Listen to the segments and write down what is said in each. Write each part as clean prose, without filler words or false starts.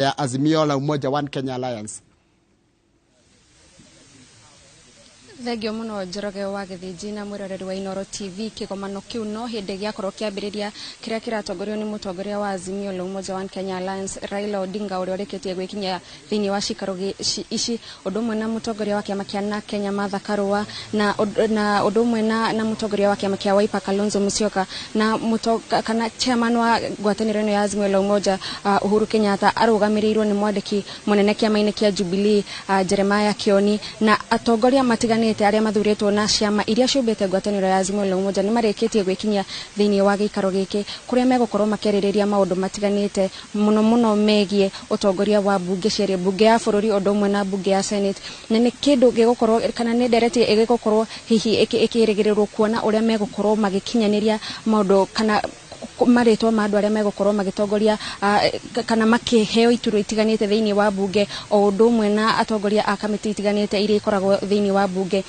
Ya Azimio la Umoja One Kenya Alliance. Thengio mũno, Njoroge wa Gĩthĩnji na mwĩroreri wa Inoro TV. Kĩgomano kĩu no hĩndĩ gĩakorwo kĩambĩrĩria, kĩrĩa kĩratongorio nĩ mũtongoria wa Azimio la Umoja One Kenya Alliance, Raila Odinga, ũrĩa ũrĩkĩtie gwĩkinyia thĩinĩ wa cikaro ici, ũndũ ũmwe na mũtongoria wa kĩama kĩa NARC Kenya, Martha Karua, na ũndũ ũmwe na mũtongoria wa kĩama kĩa Wiper, Kalonzo Musyoka, na kana chairman wa ngwatanĩro ĩno ya Azimio la Umoja, Uhuru Kenyatta, arũgamĩrĩirwo nĩ mwandĩki mũnene kĩama-inĩ kĩa Jubilee, Jeremiah Kioni, na atongoria matiganĩte arĩa mathurĩtwo na ciama iria ciũmbĩte ngwatanĩro ya Azimio la Umoja nĩ marĩkĩtie gwĩkinyia thĩinĩ wa gĩikaro gĩkĩ, kũrĩa megũkorwo makĩarĩrĩria maũndũ matiganĩte, mũno mũno megiĩ ũtongoria wa mbunge cierĩ, mbunge ya bũrũri ũndũ ũmwe na mbunge ya Senate. Na nĩ kĩndũ gĩgũkorwo kana nĩ ndereti ĩgĩgũkorwo hihi ĩkĩrĩgĩrĩrwo kuona ũrĩa megũkorwo magĩkinyanĩria maũndũ kana marĩtwa ma andũ arĩa megũkorwo magĩtongoria kana makĩheo iturwa itiganĩte thĩinĩ wa mbunge, o ũndũ ũmwe na atongoria a kamĩtĩ itiganĩte iria ikoragwo thĩinĩ wa mbunge.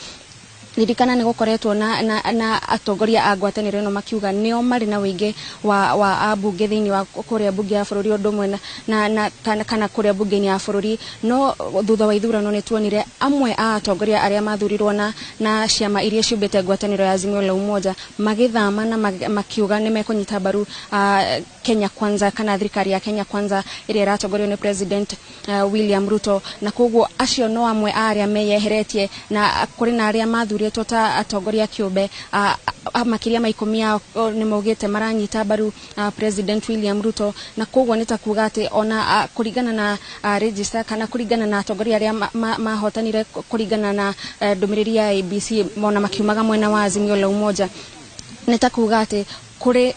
Ririkana nĩ gũkoretwo na atongoria a ngwatanĩro ĩno makiuga nĩo marĩ na ũingĩ wa ambunge thĩinĩ wa kũrĩa mbunge ya bũrũri, ũndũ ũmwe na kana kũrĩa mbunge-inĩ ya bũrũri. No thutha wa ithurano nĩ tuonire amwe a atongoria arĩa mathurirwo na ciama iria ciũmbĩte ngwatanĩro ya Azimio la Umoja magĩthama na makiuga nĩ mekũnyita mbaru Kenya Kwanza kana thirikari ya Kenya Kwanza ĩrĩa ĩratongorio nĩ President William Ruto. Na koguo acio no amwe a arĩa meyeheretie, na kũrĩ na arĩa mathurĩtwo ta atongoria kĩũmbe, makĩria ma 10 ao nĩ maugĩte maranyita mbaru President William Ruto. Na koguo nĩ ta kuga atĩ ona kũringana na register kana kũringana na atongoria arĩa mahotanire kũringana na ndũmĩrĩri ya IEBC, mona makiumaga mwena wa Azimio la Umoja, nĩ ta kuga atĩ kũrĩ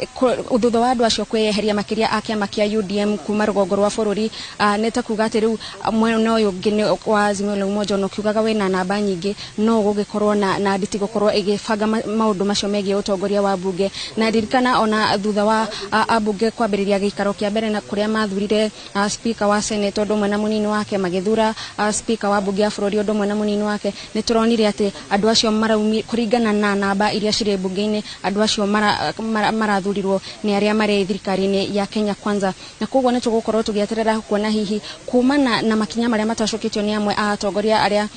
thutha wa andũ acio kwĩyeheria, makĩria a kĩama kĩa UDM kuma rũgongo rwa bũrũri, nĩ ta kuga atĩ rĩu mwena ũyũ ũngĩ nĩ wa Azimio la Umoja, ona ũkiugaga wĩna namba nyingĩ, no gũgĩkorwo na nditi gũkorwo ĩgĩbanga maũndũ macio megiĩ ũtongoria wa mbunge. Na ririkana ona thutha wa ambunge kwambĩrĩria gĩikaro kĩa mbere na kũrĩa mathurire speaker wa Senate ũndũ ũmwe na mũnini wake, magĩthura speaker wa mbunge ya bũrũri ũndũ ũmwe na mũnini wake, nĩ tũronire atĩ andũ acio maraumi kũringana na namba iria cirĩ mbunge-inĩ, andũ acio marathurirwo nĩ arĩa marĩ thirikari-inĩ ya Kenya Kwanza. Na koguo nĩ tũgũkorwo tũgĩeterera kuona hihi kumana na makinya marĩa matacũkĩtio nĩ amwe a atongoria arĩa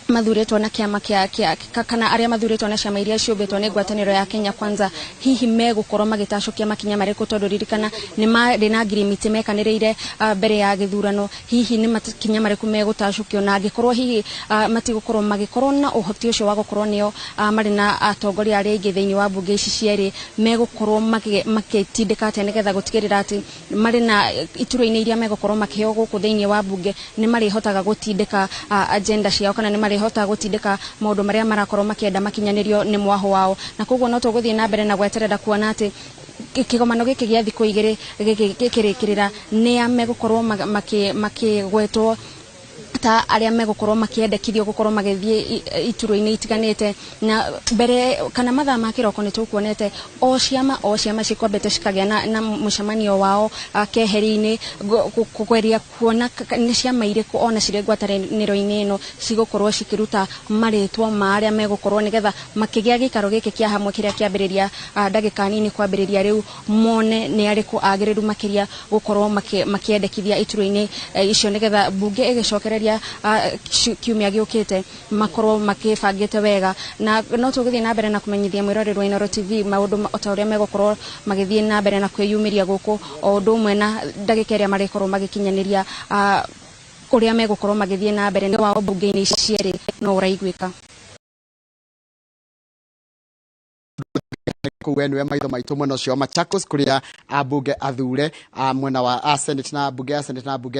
mathurĩtwo na kĩama kĩa kana arĩa mathurĩtwo na ciama iria ciũmbĩtwo nĩ ngwatanĩro ya Kenya Kwanza, hihi megũkorwo magĩtacũkia makinya marĩkũ, tondũ ririkana nĩ marĩ na ngirimiti mekanĩrĩire mbere ya gĩthurano. Hihi nĩ makinya marĩkũ megũtacũkio, na angĩkorwo hihi matigũkorwo magĩkorwo na ũhoti ũcio wa gũkorwo nĩo marĩ na atongoria arĩa aingĩ thĩinĩ wa mbunge ici cierĩ, megũkorwo makĩtindĩka atĩa nĩgetha gũtigĩrĩra atĩ marĩ na iturwa-inĩ iria megũkorwo makĩheo gũkũ thĩinĩ wa mbunge nĩ marĩhotaga gũtindĩka agenda ciao kana nĩ marĩhotaga gũtindĩka maũndũ marĩa marakorwo makĩenda makinyanĩrio nĩ mwaho wao. Na koguo no tũgũthiĩ na mbere na gweterera kuona atĩ kĩgomano gĩkĩ gĩa thikũ 2 gĩkĩrĩkĩrĩra, nĩa megũkorwo makĩgwetwo ta arĩa megũkorwo makĩendekithio gũkorwo magĩthiĩ iturwa-inĩ itiganĩte. Na mbere kana mathaa ma kĩroko nĩ tũkuonete o ciama cikwambĩte cikagĩa na mũcemanio wao keheri-inĩ kũgeria kuona nĩ ciama irĩkũ ona cirĩ ngwatanĩro-inĩ ĩno cigũkorwo cikĩruta marĩtwa ma arĩa megũkorwo, nĩgetha makĩgĩa gĩikaro gĩkĩ kĩa hamwe kĩrĩa kĩambĩrĩria ndagĩka nini kwambĩrĩria rĩu, mone nĩ arĩkũ agĩrĩru makĩria gũkorwo makĩendekithia iturwa-inĩ icio, nĩgetha mbunge ĩgĩcokereria kiumia gĩũkĩte makorwo makĩbangĩte wega. Na no tũgũthiĩ na mbere na kũmenyithia mwĩroreri wa Inooro TV maũndũ o ta ũrĩa megũkorwo magĩthiĩ na mbere na kwĩyumĩria gũkũ, o ũndũ ũmwe na ndagĩka ĩrĩa marĩkorwo magĩkinyanĩria ũrĩa megũkorwo magĩthiĩ na mbere wao mbunge-inĩ ici cierĩ no ũraiguĩka. Kũu we nĩwe maitho maitũ mwena ũcio wa Machakos, kũrĩa ambunge athure a mwena wa a Senate na mbunge ya Senate na mbunge